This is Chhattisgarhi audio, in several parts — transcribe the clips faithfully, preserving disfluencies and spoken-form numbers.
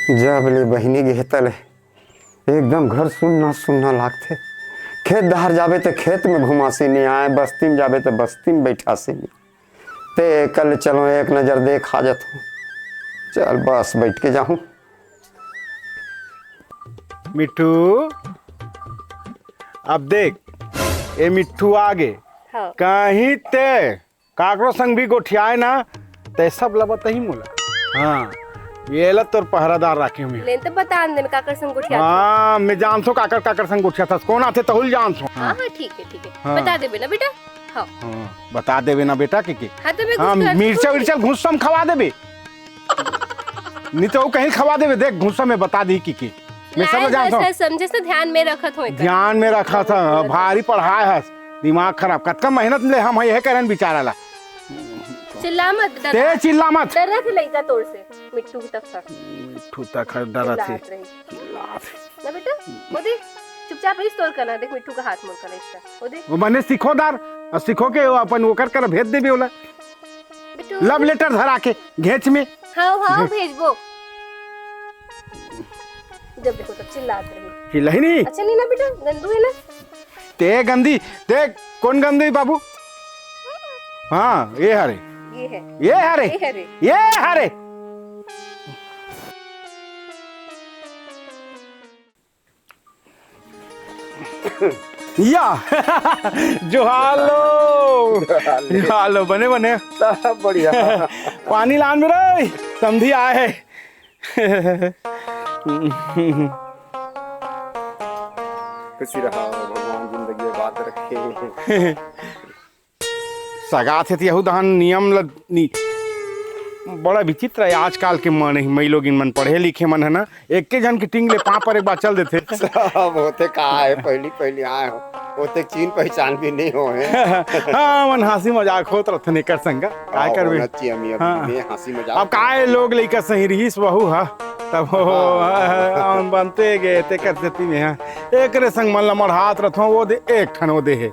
जब ले बहिनी गे हे तले एकदम घर सुन्ना सुन्ना लागथे। खेत डहर जाबे त खेत में घुमासी नइ आय, बस्ती में जाबे त बस्ती में बइठासी नइ। ते कल चलो एक नजर देख आ जाथों। चल बस बइठ के जाहूं। मिट्ठू, अब देख, ए मिट्ठू आगे। हाँ। कहीं ते काकरो संग भी गोठियाए ना, ते सब ला बताही मोला। हाँ, ये ला तोर पहरादार राखे हूँ मैं। लेन तो बता दे, मैं काकर संग गोठियात हूँ। हाँ, मैं जानथों काकर, काकर संग गोठियाथस। कोन आथे तहू ल जानथों। हाँ, हाँ, ठीक है, ठीक है। हाँ। बता देबे ना बेटा। हाँ। हाँ, बता देबे ना बेटा के, के। हाँ, तो मैं हाँ, कुछ कर मिर्चा विर्चा घुस्सा में खवा देबे। नहीं तो वो कहीं खवा देबे, देख घुस्सा में बता दी के, के। मैं समझ जानथों। समझे से ध्यान में रखत हों एकर। ध्यान में रखत हों, भारी पढ़ाए हस, दिमाग खराब। कतका मेहनत ले हम यह करन बिचारा ला। चिल्ला मत, डरा। ते चिल्ला मत। डरथे लइका तोर से, मिट्ठू तक से। मिट्ठू तक डरथे। चिल्लात रही। ना बेटा, वो दे, चुपचाप रहिस तोर कना, देख मिट्ठू का हाथ मोर कना इसका, वो दे। वो बने सीखो दार, अउ सीखो के वो अपन ओकर कर भेज देबे ओला। मिट्ठू। Love letter धरा के घेंच में। हाँ, हाँ, भेजबो। जब देखो तब चिल्लात रही। चिल्लाही नहीं। अच्छा नहीं ना बेटा, गंदू है ना। ते गंदी, ते कोन गंदी बाबू? हाँ, ये हरे। ये है। ये हरे। ये हरे। ये हरे। या। जोहार लो। जोहार लो। जोहार लो, बने, बने। सब बढ़िया। पानी लान मेरे, समधी आए है। खुशी रहा, भगवान जिंदगी आबाद रखे। सगात हे त यहू दहन नियम ल नि-, बड़ा विचित्र हे आजकाल के मन, मइलोगिन मन, पढ़े लिखे मन हे ना, एके झन के टींग ले पाँव पर एक बार चल देथे। सब होथे का हे, पहली पहली आए हो, ओते चीन पहचान भी नहीं हो हे। हाँ, मन हंसी मजाक होत रथन एकर संग, काय हाँ, करबे? होना चाहिए, अमी, अभी हाँ। में हंसी मजाक अब काय लोग लइका सही रहिस वहू हा, तब हो, हाँ। हाँ, बनते गे, तेकर सेती में हा। एकरे संग मन ल मढ़ात रथों, वो दे, एक ठन वो दे हे।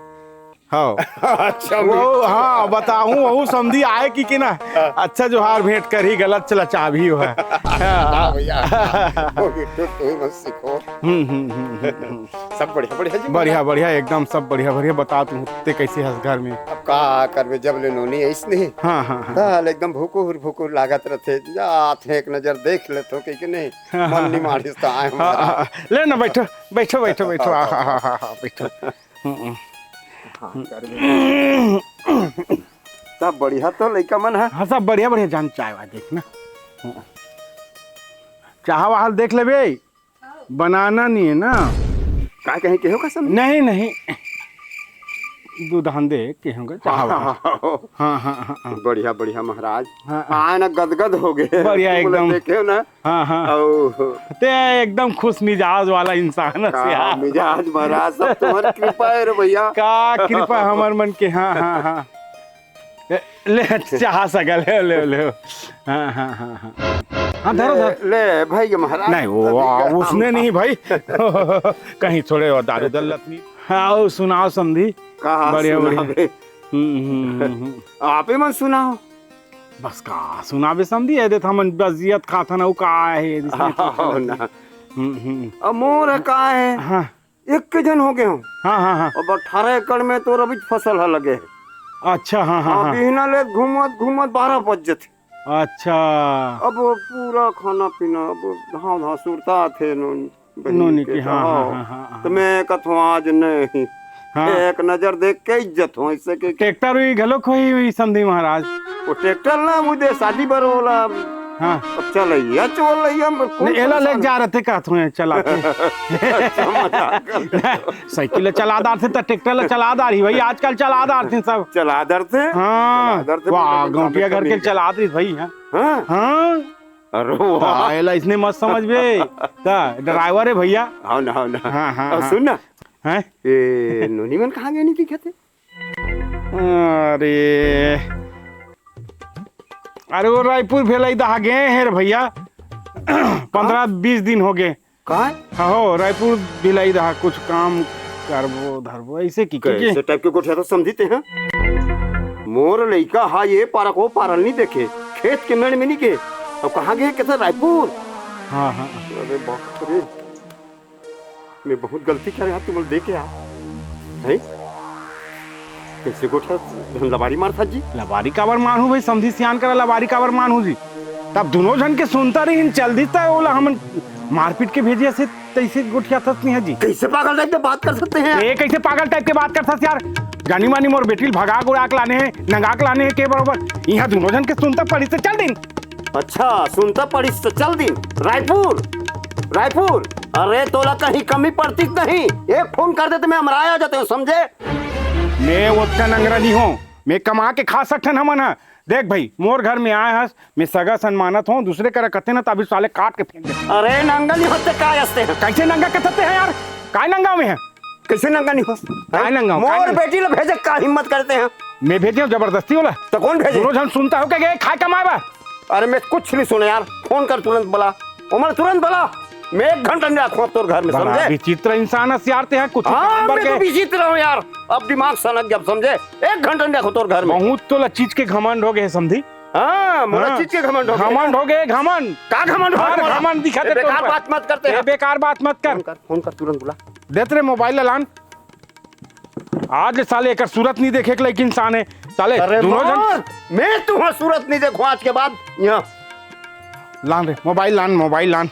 हाँ। अच्छा, वो, मिट्ठू। हाँ, बताहूँ, वहू समधी आए कि, कि ना, हाँ। अच्छा जोहार भेंट करही, गलत चला चाबही हो है। हाँ, भैया। वो मिट्ठू, तू ही मत सीखो। हम्म, हम्म, हम्म, हम्म, हम्म। सब बढ़िया, बढ़िया जी, बढ़िया, बढ़िया। बढ़िया, एकदम सब बढ़िया, बढ़िया। बता तू, ते कैसे हस घर में? अब का करबे, जब ले नोनी आइस नहीं, हाँ, हाँ, हाँ। तहाल एकदम भुकुर, भुकुर लागत रथे। जात हे, एक नजर देख लेथों, कहि के नहीं, हाँ, मन हाँ, नहीं हाँ। मारिस त आए हाँ, हमारा। हाँ, हाँ। ले ना, बैठो, बैठो, बैठो, बैठो। हाँ, हाँ, हाँ, हाँ, हाँ, बैठो। हम्म, हम्म। हाँ, कर दे। सब बढ़िया तो लइका मन ह? हाँ, सब बढ़िया, बढ़िया। जान चाय वाय देख ना। हम्म। चाह वाह देख लेबे। बनाना नहीं है ना। का कहीं केहो का समझ? नहीं, नहीं। दूध हान दे, केहो का चाह वाह। हाँ, हाँ, हाँ, हाँ। बढ़िया, बढ़िया महाराज। हाँ। आए ना गदगद हो गए। बढ़िया तुम लोग एकदम। देखे हो ना? हाँ, हाँ। अउ ते एकदम खुश मिजाज वाला इंसान हस का यार। मिजाज महाराज, सब तुम्हारी कृपा है रे भैया। का कृपा हमर मन के, हाँ, हाँ, हाँ। ए, ले, चाह सगा, ले, ले, ले। हाँ, हाँ, हाँ, हाँ। हाँ, धरो, ले, धरो। ले, भाई के महाराज, नहीं, वो, अभी का उसने हम नहीं, भाई। कहीं थोड़े और दारू दल्लत नहीं। हाँ, वो सुनाओ, समधी। का बढ़िया, बढ़िया। सुनावे? हम्म, हम्म, हम्म, हम्म। आप ही मन सुनाओ। बस का सुनाबे समधी, ए दे त हमन बस जियत खात हन, अउ का हे, जिसने हाँ, ना। हम्म, हम्म। अब मोर का हे? हाँ। एक के जन हो गए हो। हाँ, हाँ, हाँ। अब अठारह एकड़ में तोर अभी फसल ह लगे हे। अच्छा, हाँ, हाँ, हाँ, हाँ। बिहना ले घूमत, घूमत बारह बज जथे। अच्छा। अब पूरा खाना पीना, अब धाव धाव सुरता थे नो। बहिनी नोनी के की, हाँ, कहो। हाँ, हाँ, हाँ, हाँ। तो मैं कथों आज नहीं। हाँ। एक नजर देख के इज्जत हो, ऐसे के ट्रैक्टर हुई घलो खोई हुई समधी महाराज। वो ट्रैक्टर ना मुझे शादी बर होला। हाँ। अब चलैया चोर लैया, हम कौन नहीं, एला परेशान लेके जा रहे थे, कहत हुए चलाते। अच्छा, मजाक कर। साइकिल चला दार थे तो ट्रैक्टर ला चला दार ही भाई, आजकल चला दार थे सब। चला दार थे? हाँ। चला दार थे, वाह, मतलब, गौंटिया घर के चलात रही भाई, हाँ। हाँ? हाँ। अरे वाह। हाँ, एला इसने मत समझबे। का ड्राइवर है भैया। हाँ ना, हाँ ना। हाँ, हाँ, अब हाँ। सुन ना। हैं? ए, नोनी मन कहाँ गए नहीं दिखते? अरे, अरे वो रायपुर भेलाई दहा गए हैं रे भैया। पंद्रह बीस दिन हो गए। कहाँ? हाँ हो, रायपुर भेलाई दहा कुछ काम करबो धरबो ऐसे की, की, की? कैसे टाइप के गोठिया तो समझते हैं? मोर लइका हा ये पारा को पारल नहीं देखे, खेत के मेड़ में नहीं गए। अब कहाँ गए? कैसे रायपुर? हाँ, हाँ। अरे बाप रे, मैं बहुत गलती करे यार, तुमन दे के यार। हैं? कैसे गोठियाथस? लबारी मारथस जी? लबारी काबर मारहूँ भाई, समधी सियान करा लबारी काबर मारहूँ जी? तब दुनों झन के सुनता रहिन, चल दिस त ओला हमन मारपीट के भेजे हस, तइसे गोठियाथस नहीं है जी। कैसे पागल टाइप के बात कर सकते हैं? ए, कैसे पागल टाइप के बात करथस यार? जानी मानी मोर बेटी ल भगा उड़ा के लाने हे, नंगा के लाने हे के बरोबर। इहाँ दुनों झन के सुनता पड़िस त चल दिन। अच्छा, सुनता पड़िस त चल दिन। रायपुर, रायपुर। अरे तोला कहीं कमी पड़तिस नहीं, एक फोन कर देते, मैं हमराय आ जाते हूँ, समझे? मैं ओतका नंगरा नहीं हूँ, मैं कमा के खा सकथन हमन ह। देख भाई, मोर घर में आय हस, मैं सगा सन्मानत हूँ, दूसरे करा कथे ना, त अभी साले काट के फेंक दे। अरे नंगा नहीं होते, काय हस ते? कैसे नंगा कथस ते है यार? काय नंगा में है? कैसे नंगा नहीं होस? काय नंगा हूँ? काय मोर नंगा? बेटी ल भेजे का हिम्मत करते हैं? मैं भेजे हूँ जबरदस्ती वाला? तो कौन भेजे? दुनों झन सुनता हो क्या गए खाए कमाए बा? अरे मैं कुछ नहीं सुने यार, फोन कर तुरंत बोला। ओमन तुरंत बोला, मैं एक घंटा नहीं रखूँ अब तोर घर में, बड़ा समझे? विचित्र इंसान हस यार ते, कुछ हाँ, काम बर मैं तो के। विचित्र हूँ यार, अब दिमाग सनक गया, समझे? एक घंटा नहीं रखूँ तोर घर में। बहुत तोला चीज के घमंड हो गए समधी। हाँ, मोला हाँ। चीज के घमंड हो गए। घमंड हो गए, घमंड। का घमंड हो हर गया मोला? घमंड दिखा ए, दे बेकार तोर पर। बात मत करते ए, हैं। बेकार बात मत कर। फोन कर, फोन कर, तुरंत बुला। देत रे मोबाइल ला लान। आज ले साले एकर सूरत नहीं देखे के लायक इंसान है। साले अरे दुनों झन मार, मैं तुहां सूरत नहीं देखूं आज के बाद। यहाँ लान रे, मोबाइल लान, मोबाइल लान।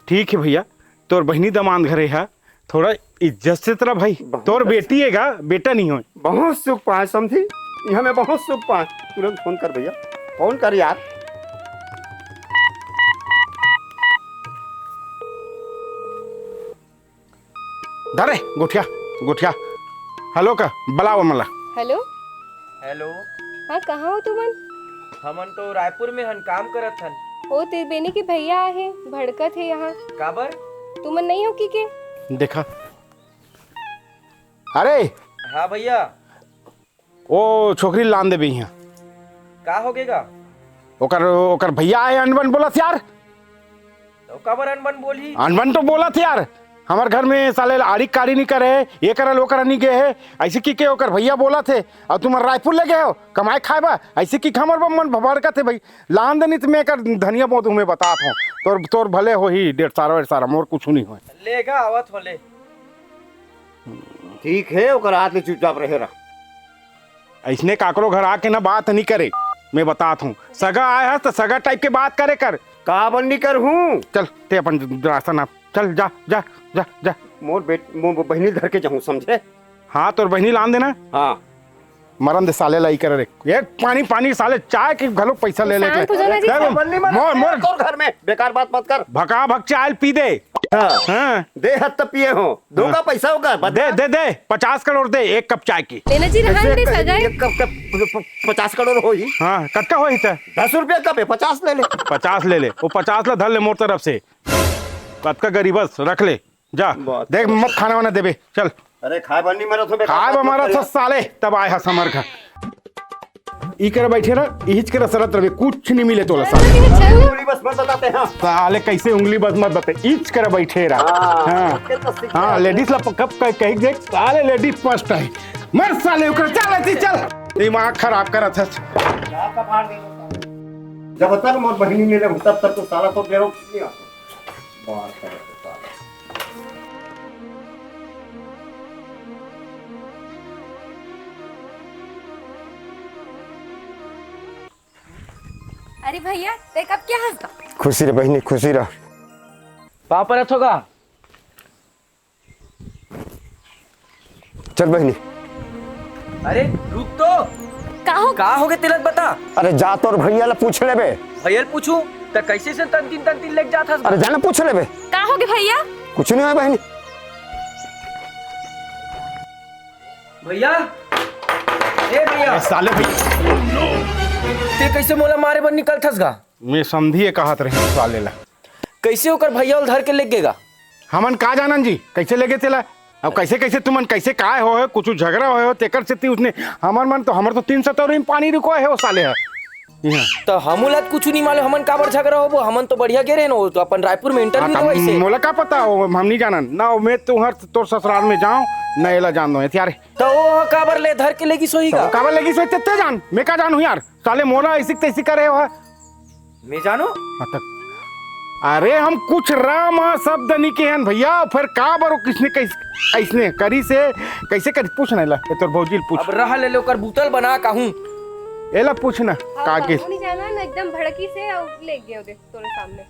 ठीक है भैया, तोर बहिनी दमांद घरे है, थोड़ा इज्जत से तेरा भाई, बहुत तोर अच्छा। बेटी है गा, बेटा नहीं हो। बहुत सुख पाए समधी, यहाँ मैं बहुत सुख पाए। तुरंत फोन कर भैया, फोन कर यार। धरे गोठिया, गोठिया। हेलो का, बुलाओ मला। हेलो। हेलो। हाँ, कहाँ हो तुमन? हमन तो रायपुर में हन, काम करत हन। ओ, त्रिवेणी के भैया आए हे, भड़कत हे यहाँ। काबर? तुमन नहीं हो कि के? देखा। अरे। हाँ भैया। ओ छोकरी लान देबे इहाँ। का हो गेगा? ओकर, ओकर भैया आए अनबन बोलत यार। तो काबर अनबन बोलही? अनबन तो बोलत यार, हमर घर में साले आड़ी काड़ी नहीं करे, ये करल वो करल नहीं गए है, ऐसे कि के ओकर भैया बोलत हे, और तुम रायपुर ले गए हो कमाए खाए बा, ऐसे कि हमर मन भड़कत हे भाई। लान देनी तो मैं कर धनिया बहुत हूँ, मैं बतात हूँ, तोर, तोर भले होही डेढ़ सारा, डेढ़ सारा, मोर कुछ नहीं हो। लेगा आवत हो ले। ठीक है, ओकर हाथ ले चुपचाप रहे रहा। ऐसने काकरो घर आके ना बात नहीं करे, मैं बतात हूँ। सगा आए हस त सगा टाइप के बात करे कर। काबर नहीं कर हूँ? चल, ते अपन रास्ता ना, चल, जा, जा, जा, जा। मोर बेट-, मोर बहिनी धर के जाऊँ, समझे? हाँ, तोर बहिनी लान देना। हाँ। मरन दे साले लाई करे रे। एक पानी, पानी साले, चाय के घलो पैसा ले लेके। शांत हो जाना जी। चल, बन्नी मत मोर, मोर। तोर घर में, बेकार बात मत कर। भका भक चाय पी दे। हाँ। हाँ। दे हत त पिए हो। दो हाँ। का पैसा होगा, बता। दे, दे, दे, पचास करोड़ दे, एक कप चाय की। लेना जी, रहन दे, एक, सगाई। एक कप का प-, प-, पचास करोड़ होही। हाँ, कतका होही त? दस रुपया कप है, पचास ले ले। पचास ले ले, वो पचास ला धर ले मोर तरफ से। कतका गरीब हस, रख ले, जा। बात देख, कर। मत खाना वाना देबे, चल। अरे, खाए बर नहीं मरत हो, बेकार खाए बात बर मत मरत कर हो, यार। साले, तब आए हस हमर घर। ई करे बैठे रह, इहिच करे सरत रहे, कुछ नहीं मिले तोला साले। चलो, चलो। उंगली बस मत बताते हैं। साले कैसे उंगली बस मत बताते, इच करे बैठे रह। हाँ, हाँ। के तो सीख हाँ, रहा है। लेडीज ला कब कह, कही देख, साले लेडीज फर्स्ट है। मर साले ओकर, चल ऐसी चल। दिमाग खराब करत हस। जब तक मोर बहिनी मिले, तब तक तो साला तो बेरो नहीं आता। बात करे तो साला। अरे भैया, ते कब क्या हंसता? खुशी रह बहिनी, खुशी रह। पाँव परत हों गा। चल बहिनी। अरे रुक तो। का हो? का होगे तेला बता। अरे जा तोर भैया ला पूछ लेबे। भैया ला पूछूं? त कैसे से तंतिन तंतिन लेके जात हस? अरे जाना पूछ लेबे। का होगे भैया? कुछ नहीं होय बहिनी। भैया, ए भैया। अरे साले भैया। ते कैसे मोला मारे बर निकलथस गा? मैं समधिए कहत रहे साले ला। कैसे ओकर भैया ल धर के लेगे गा? हमन का जानन जी, कैसे लेगे तेला? अब कैसे, कैसे तुमन कैसे काय होय हो, कुछ झगड़ा होय हो, तेकर सेती उसने, हमर मन तो, हमर तो तीन सौ तौरी में पानी रुको है वो साले ह। इहाँ। त हमू ला कुछ नहीं मालूम, हमन काबर झगड़ा होबो, हमन तो बढ़िया गे रहे न, वो तो अपन रायपुर में हाँ, interview त देवइस हे। मोला का पता हो, हम नहीं जानन ना, मैं तुहर तोर ससुराल में जाऊं, न एला जान दो, हथियार है। त वो काबर ले धर के लेगिस होही त गा? काबर लेगिस होही, ते, ते जान, मैं का जानू यार, साले मोला ऐसी तैसी करे हो। मैं जानू? हाँ, त अरे, हम कुछ राम शब्द नहीं कहे हन भैया, फिर का बरो किसने कैस-, कैसने करिस हे, कैसे करिस, पूछ नहीं ला, ये तोर भौजी ल पूछ। अब रह ले, ओकर बूतल बना कहूँ। एला पूछ ना, हाँ, का के? काहू नहीं जाना ना, एकदम भड़किस हे अउ ले गए ओदे तोरे सामने।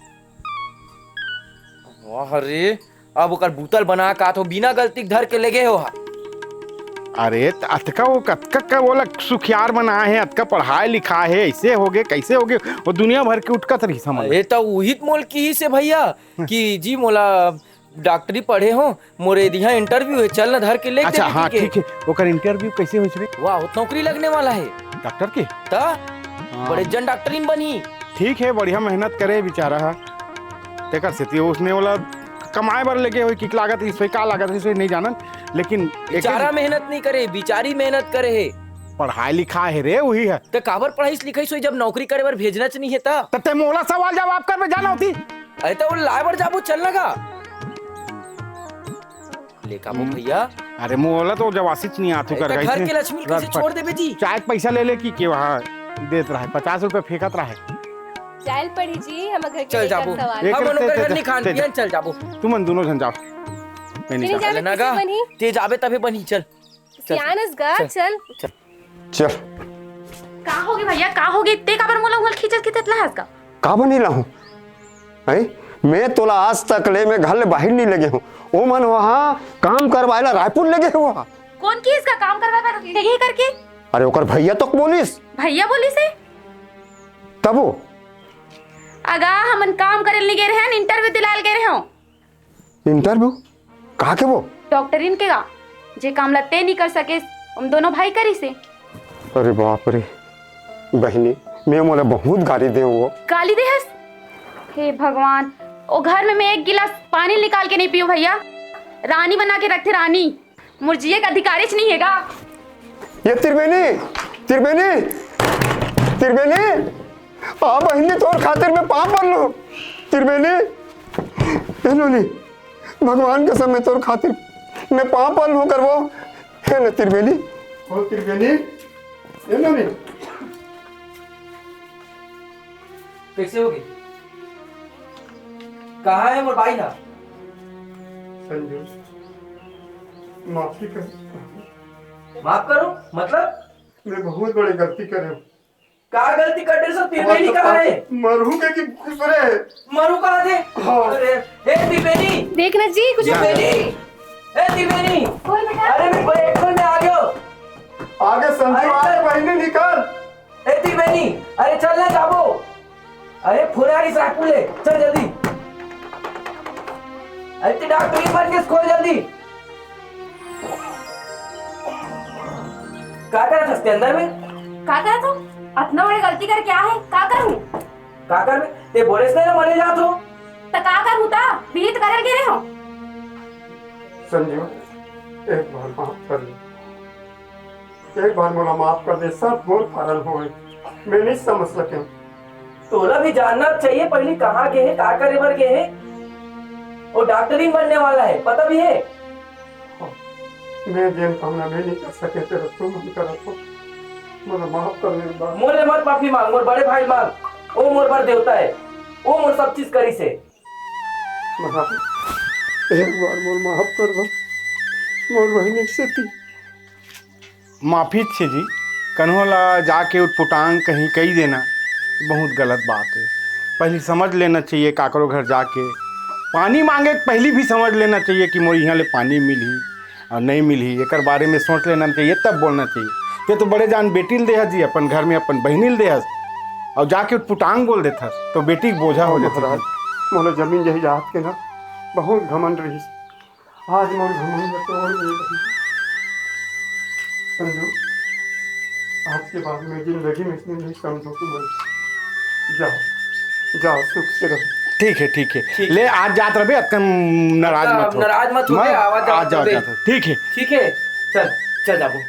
वाह रे, अब ओकर बूतल बना का तो बिना गलती के धर के ले गए हो हा। अरे, त अतका वो कतका का वो ला सुखियार बनाए हे, अतका पढ़ाए लिखाए हे, ऐसे हो गए, कैसे हो गए, वो दुनिया भर के उटकत रहिस हमन। अरे, त उही त मोल किहिस हे भैया कि जी मोला डॉक्टरी पढ़े हो, मोरे दिहा interview हे, चल ना धर के ले अच्छा, चल हाँ, ठीक हे। ठीक हे। ओकर interview कैसे होइस रे? वाह, वो नौकरी लगने वाला हे। डॉक्टर के? त हाँ। बड़े जन डॉक्टरीन बनही। ठीक हे, बढ़िया मेहनत करे बेचारा ह। तेकर सेती उसने ओला कमाए बर लेगे होई, कि लागत रहिस होई, का लागत रहिस होई, नहीं जानन, लेकिन एक बेचारा मेहनत नहीं करे, बिचारी मेहनत करे हे। पढ़ाई लिखा हे रे, उही ह। त काबर पढ़ाई लिखाई होई, जब नौकरी करे बर भेजना च नहीं हे त? त ते मोला सवाल जवाब कर में जाना होती। अरे त वो लाए बर जाबो, चल ना गा। ले काबो हम्म। भैया। अरे मोला तो जवासीच नहीं आथू अरे कर त गई घर थी। के लक्ष्मी ल कैसे रख छोड़ देबे जी? चाय के पैसा ले ले कि के वहाँ देत रहे, पचास रुपया फेंकत रहे। चल पड़ी जी, हम घर के चल लेकर जाबो। सवाल। एक हम रिश्ते ओकर घर से नहीं खान चल पियन, जा। चल जाबो। तुमन दोनों झन जाओ। मैं नहीं नहीं जाता। जाना चले ना किसे गा। बनी? ते जाबे तभे बनी, चल। चल। सियानस गा, चल। चल। चल। चल। का होगे भैया, का होगे? ते काबर मोला उंगल खींचत खींचत लाहस का? का बनी लाहूं? हैं? मैं तोला आज तक ले मैं घर ले बाहिर नहीं लेगे हूं। ओ मन वहां काम करवाए ला रायपुर लेगे हुआ। कौन किहिस का काम करवाए बर लेगे करके? अरे ओकर भैया तो बोलिस। भैया बोलिस हे? तब वो? अगा, हमन काम करे ल नहीं गे रहे हन, interview दिलाए ल गे रहे हन। Interview? कहाँ के वो? डॉक्टरीन के गा, जे काम ला ते नहीं कर सकेस, हम दोनों भाई करिस हे। अरे बाप रे, बहिनी, मैं मोला बहुत गाली दे वो। गाली देहस? हे भगवान, ओ घर में मैं एक गिलास पानी निकाल के नहीं पीऊं भैया। रानी बना के रखथे रानी, मोर जिए के अधिकारीच नहीं हे गा। ये त्रिवेणी, त्रिवेणी, त्रिवेणी, आ बहिनी, तोर खातिर मैं पाँव पर लूं। त्रिवेणी, ए नोनी, भगवान कसम मैं तोर खातिर मैं पाँव पर लूं करबो। हे न त्रिवेणी, ओ त्रिवेणी, ए नोनी। कैसे होगे? कहाँ हे मोर बाई हा? संजू, माफी कर। माफ करो? मतलब? मैं बहुत बड़ी गलती करे हूँ। का गलती कर डरेस? त्रिवेणी कहाँ हे? मरहूँ के कि खुश रहे। मरहूँ कहाँ थे? हाँ। अरे, हे त्रिवेणी! देख ना जी, कुछ त्रिवेणी! हे त्रिवेणी! कोई बेटा? अरे, मैं बड़े स्कूल में आ गयो। आगे संजू, अरे, आगे बहिनी निकल। ए त्रिवेणी, अरे चल ना जाबो। अरे फोन आ रही रायपुर ले, चल जल्दी। अरे ते डॉक्टर की मर्जी खोल जल्दी। का करत हस ते अंदर में? का करत हो? अतना बड़े गलती करके आए हे, का करूं? का करबे? ते बोलेस नहीं ना मरे जात हो। त का करूं त? बिहित करल गिरे हो। संजू, एक बार माफ कर दे। एक बार मोला माफ कर दे, सब मोर कारण होय, मैं नहीं समझ सके। तोला भी जानना चाहिए पहली कहाँ गे हे, का करे बर गे हे। वो डॉक्टरी बनने वाला है, पता भी है? मैं जेन काम ला मैं नहीं कर सके, तेरा तू मन करत हो, मोला माफ कर दे एक बार। मोर ले मत माफी मांग, मोर बड़े भाई मांग, वो मोर बर देवता है, वो मोर सब चीज करिस हे। महाराज, एक बार मोर माफ कर दो, मोर बहिनी के सेती। माफी छे जी, कन्हो ला जाके उटपुटांग कहीं कही देना बहुत गलत बात है। पहली समझ लेना चाहिए, काकरो घर जाके पानी मांगे के पहली भी समझ लेना चाहिए कि मोर यहाँ ले पानी मिलही और नहीं मिलही, एकर बारे में सोच लेना चाहिए, तब बोलना चाहिए। ते तो बड़े जान बेटी ल देहस जी, अपन घर में अपन बहिनी ल देहस और जाके उटपुटांग बोल देथस, तो बेटी के बोझा हो जाथे। महाराज, मोला जमीन जायदाद के ना बहुत घमंड रहिस, आज मोर घमंड ल तोड़ दे रही। संजू, आज के बाद मैं जिंदगी में इसने नहीं समझो तुम। जा, जा, सुख से रहो। ठीक है, ठीक है। ठीक। ले, आज जात रहे, अतकन नाराज मत हो। नाराज मत हो, मैं आवा जावा आज जात रहे। ठीक है। ठीक है, चल, चल जाबो।